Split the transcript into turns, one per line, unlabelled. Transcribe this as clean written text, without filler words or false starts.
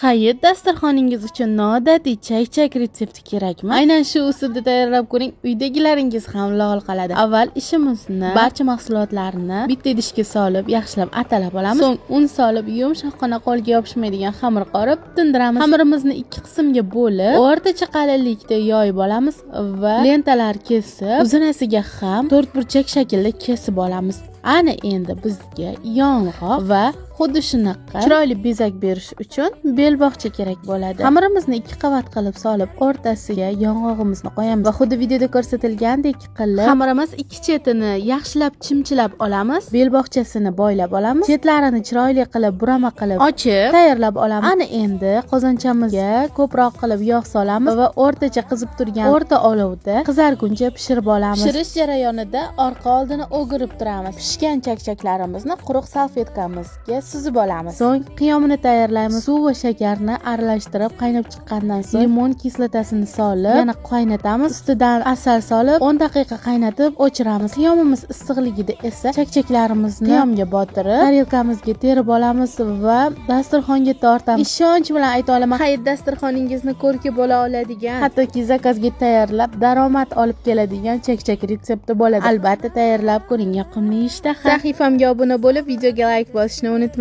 Hayit dasturxoningiz uchun noodatiy chak-chak retsepti kerakmi? Aynan shu usulda tayyorlab ko'ring, uydagilaringiz ham lol qoladi. Avval ishimizni barcha mahsulotlarni bitta idishga solib, yaxshilab atalab olamiz. So'ng un solib, yumshoqqina qo'lga yopishmaydigan xamir qorib, tindiramiz. Xamirimizni ikki qismga bo'lib, o'rtacha qalinlikda yoyib olamiz va lentalar kesib, uzunasiga ham to'rtburchak shaklda kesib olamiz. Ana endi bizga yong'oq va xuddi shunaqa chiroyli bezak berish uchun belbog'cha kerak bo'ladi. Xamirimizni ikki qavat qilib solib, o'rtasiga yong'og'imizni qo'yamiz va xuddi videoda ko'rsatilgandek qilib xamirimiz ikki chetini yaxshilab chimchilab olamiz, belbog'chasini boylab olamiz, chetlarini chiroyli qilib burama qilib ochib tayyorlab olamiz. Ana endi qozonchamizga ko'proq qilib yog' solamiz va o'rtacha qizib turgan o'rta olovda qizarguncha pishirib olamiz. Pishirish jarayonida orqa oldini o'girib turamiz. Pishgan chakchaklarimizni quruq salfetkamizga suzib olamiz. So'ng qiyomini tayyorlaymiz. Suv va shakarni aralashtirib, qaynab chiqqandan so'ng limon kislotasini solib, yana qaynatamiz. Ustidan asal solib, 10 daqiqa qaynatib o'chiramiz. Qiyomimiz issiqligida esa chakchaklarimizni qiyomga botirib, tarelkamizga terib olamiz va dasturxonga tortamiz. Ishonch bilan ayta olaman, hayit dasturxoningizni ko'rki bo'la oladigan, hattoki zakazga tayyorlab daromad olib keladigan chakchak retsepti bo'ladi. Albatta tayyorlab ko'ring, yoqimli ishtaha. Sahifamga obuna bo'lib, videoga like bosishni unutmang.